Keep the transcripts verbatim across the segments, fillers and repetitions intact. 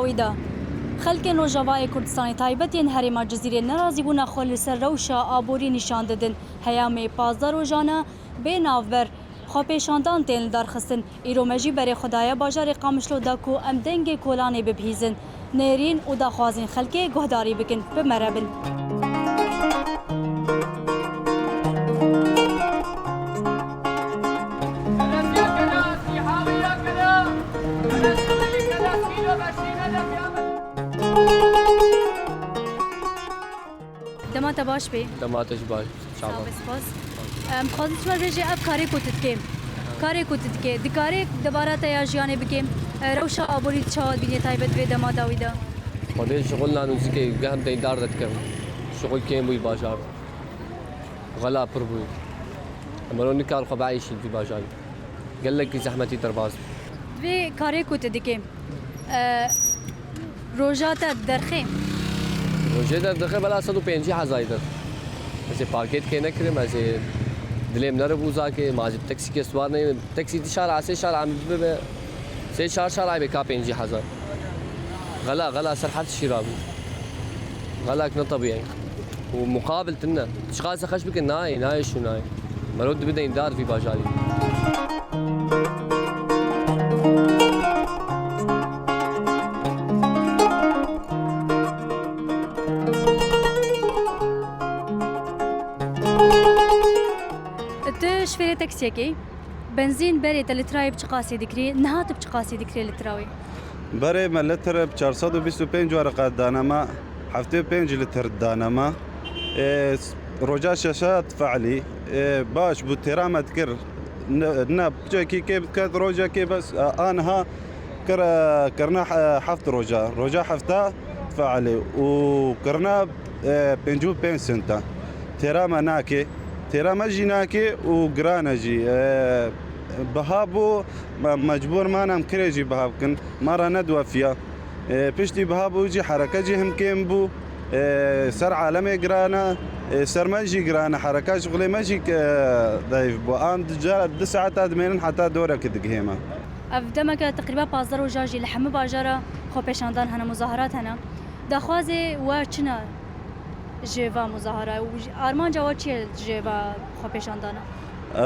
Wî de xelkên Rojavayê Kurdistanê, taybet yên herêma Cizîrê nerazîbûna xwe li ser rewşa aborî nîşan didin. Heyamê pazdeh rojan e bê navber xwepêşandan tên lidarxistin. Îro me jî berê xwe daye bajarê Qamişlo da ku em dengê kolanê bibihîzin, nêrîn û daxwazên xelkê guhdarî bikin. Bi me re bin. Dema te baş be. Dema te jî baş. Sağ ol, spas. Em, dixwazim ji me bêjî, ev karê ku tu dikê, karê ku tu dikê, dikarê debara te ya jiyanê bikê, e, rewşa aborî çawa dibînî taybet vê dema dawî de? Xwedê şixul nanûzikê geh em deyndar de dikin. Şixul kêm bûyî bajar. Xela pir bûyî. Em ero nikar xwe bieyşîn vî bajarî. Gelekî zehmetî derbas bû. Vê karê ku tu dikê, e, roja te derxê? Rojê derdixe bela sed û pêncî hezarî der. Ez ê parkê dikê nekirim, ez ê dilêm neribû zakê, ma ez ê bi teksîkê siwar neyim. Teksî di şara, sê şara em bibe, sê çar şara em ê ka pêncî hezar. Xela, xela ser her tiştî rabû. Xelak ne tebîî. Û muqabil tune. Çiqas xerc bikin, nayê, nayê şû nayê. Merov dibe deyndar vî bajarî. Tu şofêrê teksiyekê yî. Benzîn berê te lîtrayê bi çiqasî dikirî, niha tu bi çiqasî dikirê lîtrawê? Berê me lître bi çar sed û bîst û pênc weriqat dane me, heftê û pênc lître dane me. Ê, roja şeşat fe'lî, ê, baş bû têra me dikir. Ne, ne, piçekî kêm diket rojekê bes, e, aniha kir, e, kirine, e, heft roja. Roja hefta fe'lî û kirine e, pêncî û pênc senta. Têra me nake. Têra me jî nake û giran e jî. E, biha bû, me, mecbûr man em kirê jî biha bikin. Ma re nediwefiya. E, piştî biha bû jî hereke jî him kêm bû. E, ser alemê giran e. E, ser me jî giran e. Hereke şixulê me jî, e, zayîf bû. An di ca-, du saeta dimênin heta doreke digihê me. Ev demeke teqrîben pazdeh roja jî li hemû bajara xwepêşandan hene, muzaharat hene. Daxwazê we çi ne ji va muzahara û ji, armanca we çi ye ji va xwepêşandana?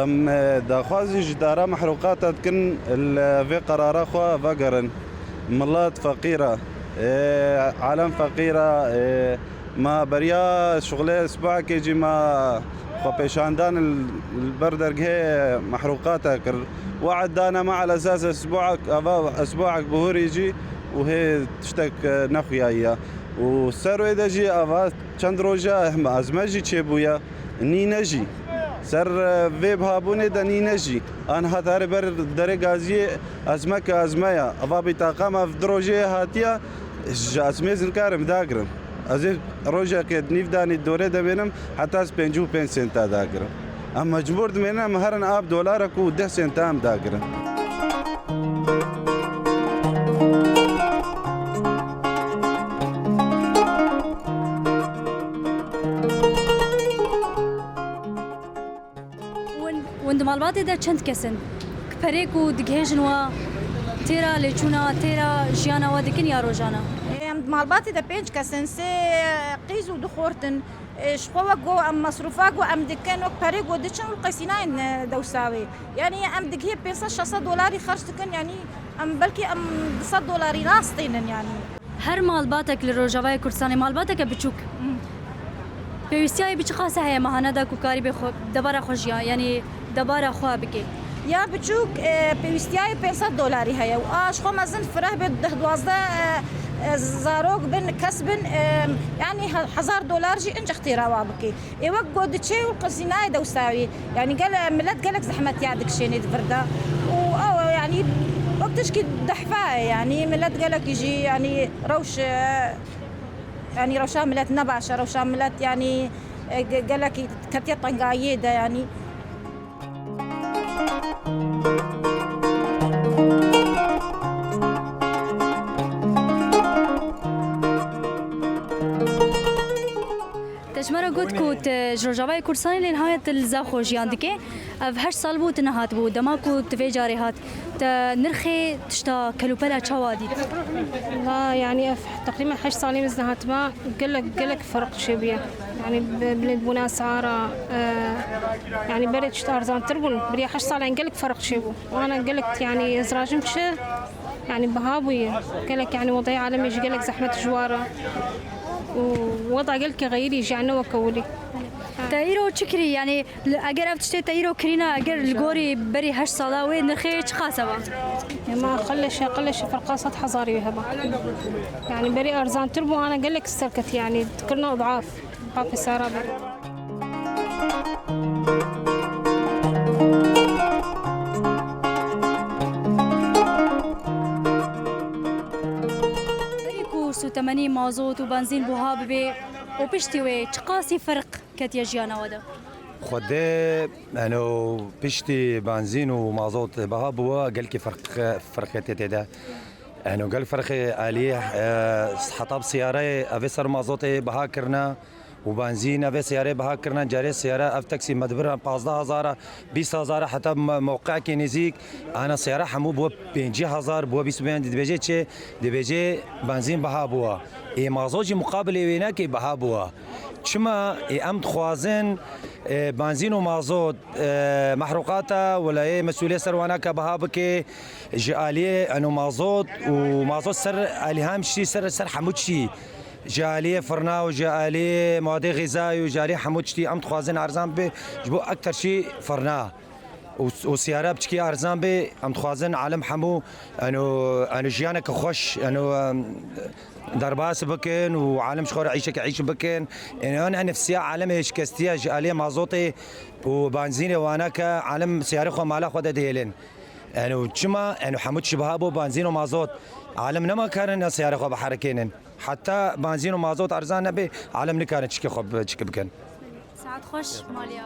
Em, e, daxwazî ji dara mehrûqata dikin li vê qerara xwe vegerin. Milet feqîr e, e, alem feqîr e, e, ma beriya şixulê isbuekê jî ma xwepêşandan li, li ber dergehê mehrûqata kir. We'd dane me ala esas isbuek, ava isbuek bihurî jî û hê tiştek, e, nexuyayiye. Û ser wê de jî ava çend roja him ezme jî çêbûye, nîne jî. Ser, e, vê bihabûnê de nîne jî. An hat harê ber derê gaziyê ezme ke ezme ya. Ava bîtaqa me ev du rojê hatiye, ji ezmê zî nikarim dagirim. Ez ê rojekê di nîv danî dorê de bênim, heta ez pêncî û pênc senta dagirim. Em mecbûr dimênin, em herin av dolarek û deh senta em dagirin. Win, win di malbatê de çend kes in? Perê ku digihêjin we, têra lêçûna, têra jiyana we dikin ya rojana? Em di malbatê de pênc kes in, sê qîz û du xort in. E, ji xwe wek ku em mesrûfa ku em dikin, wek perê ku diçin û qesî nayên, e, dewsa wê. Yanî em digihê pênc sed şeş sed dolarî xerc dikin, yanî em belkî em du sed dolarî nastînin yanî. Her malbatek li Rojavayê Kurdistanê malbateke biçûk. Pêwîstiyayê bi çiqas heye mehane de ku karî bê xwe, debara xwe jiya, yanî debara xwe bike? Ya biçûk, e, pêwîstiyayê pênc sed dolarî heye û a ji xwe mezin fireh bê deh duwazdeh, e, e, zarok bin, kes bin, e, yanî he-, hezar dolar jî incex têra wa bike. Ê wek ku diçê û qizînayê dewsa wî. Yanî gele-, milet gelek zehmetiya dikişênê di vir de. Û ew, yanî wek tişkî dehfa ye, yanî milet gelekî jî, yanî rewş, e, yanî rewşa milet ne baş e, rewşa milet, yanî, e, ge-, gelekî ketiye tengayiyê de, yanî. Te ji me re Got ku tu ji Rojavayê Kurdistanê lê niha tu li Zaxo jiyan dikê. Ev heşt sal bû tu nehatibû. Dema ku tu vê carê hat, te nirxê tişta kelûpela çawa dît? La, yani ev teqrîben heşt salê min ez nehatime, gelek, gelek ferq çêbûye. Yani bi-, bilindbûna esara, e, yani berê tişt arzantir bûn. Beriya heşt salan gelek ferq çêbû. Wana gelek, yani ez rajim çi, yani biha bûye. Gelek, yani wedayê alemê jî gelek zehmet ji war e. Û weda gelkî xeyirî jî, yani ne weke welî. Te îro çi kirî? Yani li, eger ev tiştê te îro kirîna, eger li gorî berî heşt sala wê nirxê çiqas heba? Ema qeleşe, qeleşe ferqa sed hezarî wê heba. Yani berî arzantir bû, ana gelek serketî, yani dikirina idaf. Papê sara be. Berî ku sûtemenî mazot û benzîn buha bibê û piştî wê çiqasî ferq ketiye jiyana we de? Xwedê, eno, piştî benzîn û mazot biha bûwa, gelkî ferq, ferqê tê tê de. Eno, gel ferqê aliyê, e, heta bi siyareyê, evê ser mazotê biha kirine û benzîn, evê siyareyê biha kirine. Carê siyare, ev taksî me dibir pazdeh hezara, bîst hezara, heta me-, mewqekê nêzîk, ana siyare hemû bû pêncî hezar, bû bîst û pênc, dibêjê çi? Dibêjê benzîn biha bûwa. Ê mazot jî muqabilê wê nake, biha bûwa. Çima? Ê em dixwazin, e, benzîn û mazot, e, mehrûqata welayê mesûlê ser wana ke biha bike, ji aliyê eno mazot û mazot ser alî hem şî ser, ser hemû çî. Ji aliyê firna û ji aliyê madê xîzayî û ji aliyê hemû tiştî em dixwazin erzan bibe, ji bo ekter şî firna. Û, û siyara biçikî erzan bê, em dixwazin alem hemû, eno, eno jiyaneke xweş, eno, em, derbas bikin û alem ji xwe re îşeke îş bikin. Eno, eno nefsiya alem ê şikestiye ji aliyê mazotê û benzînê wana ke alem siyarê xwe mala xwe de dihêlin. Eno çima? Eno hemû tişt biha bû, benzîn û mazot. Alem nema karin siyarê xwe biherekênin. Heta benzîn û mazot erzan nebe, alem nikarin çikê xwe bi-, çik bikin. Saet xweş, maliya.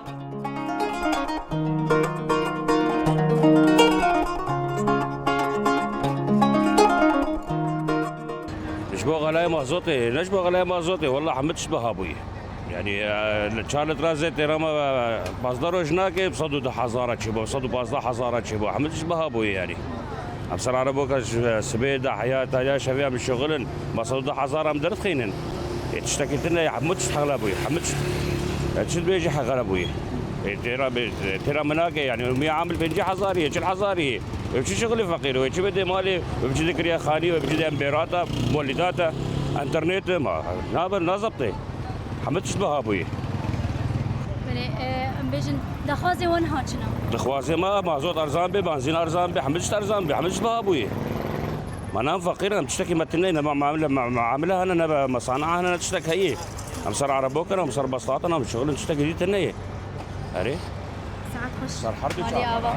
Ji bo xelayê mazotê, ne ji bo xelayê mazotê, wela hemû tişt biha bûye. Yani, e, çar litra zêtê re me, e, pazdeh roj nake, sed û deh hezara çêbû, sed û pazdeh hezara çêbû. Hemû tişt biha bûye yani. Em ser ereboka ji sibê dahiya, taliya şevê em şixulin. Ma sed û deh hezar em derixînin. Ê tiştekî tune ye, hemû tişt heqle bûye. Hemû tişt, e, çi dibêjî heqle bûye. Ê têra bê, têra min nake yani. Û miya amil pêncî hezarî ye, çil hezarî ye. Wê çi şixulî feqîr, wê çi bidê malê, wê çi dikiriye xanî, wê çi dê em bêrata, molîdata, internetê ma. Nabe, nazebtê. Hemû tişt biha bûye. Belê, e, em bêjin, daxwazê we niha çi ne? Daxwazê me mazot erzan bê, benzîn erzan bê, hemû tişt erzan bê, hemû tişt biha bûye. Me ne em feqîr in, em tiştekî me tune ye, ne me muamele, me, muamele hene, ne be mesana hene, ne tiştek heye. Em ser erebo kin, em ser bestat in, em şixulin, tiştekî dî tune ye. Erê? Saet xweş. Ser her du çar. Ava.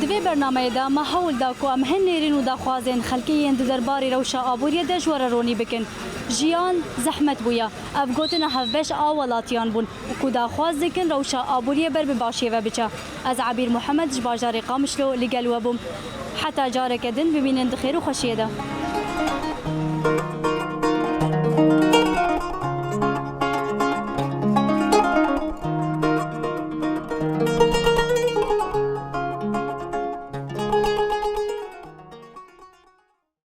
Di vê bernameyê de me hewl da ku em hin nêrîn û daxwazên xelkê yên di derbarê rewşa aboriyê de ji we re ronî bikin. Jiyan zehmet bûye. Ev gotina hevbeş a welatiyan bûn û ku daxwaz dikin rewşa aboriyê ber bi başiyê ve biçe. Ez Ebîr Muhammed ji bajarê Qamişlo li gel we bûm. Heta careke din bimînin di xêr û xweşiyê de.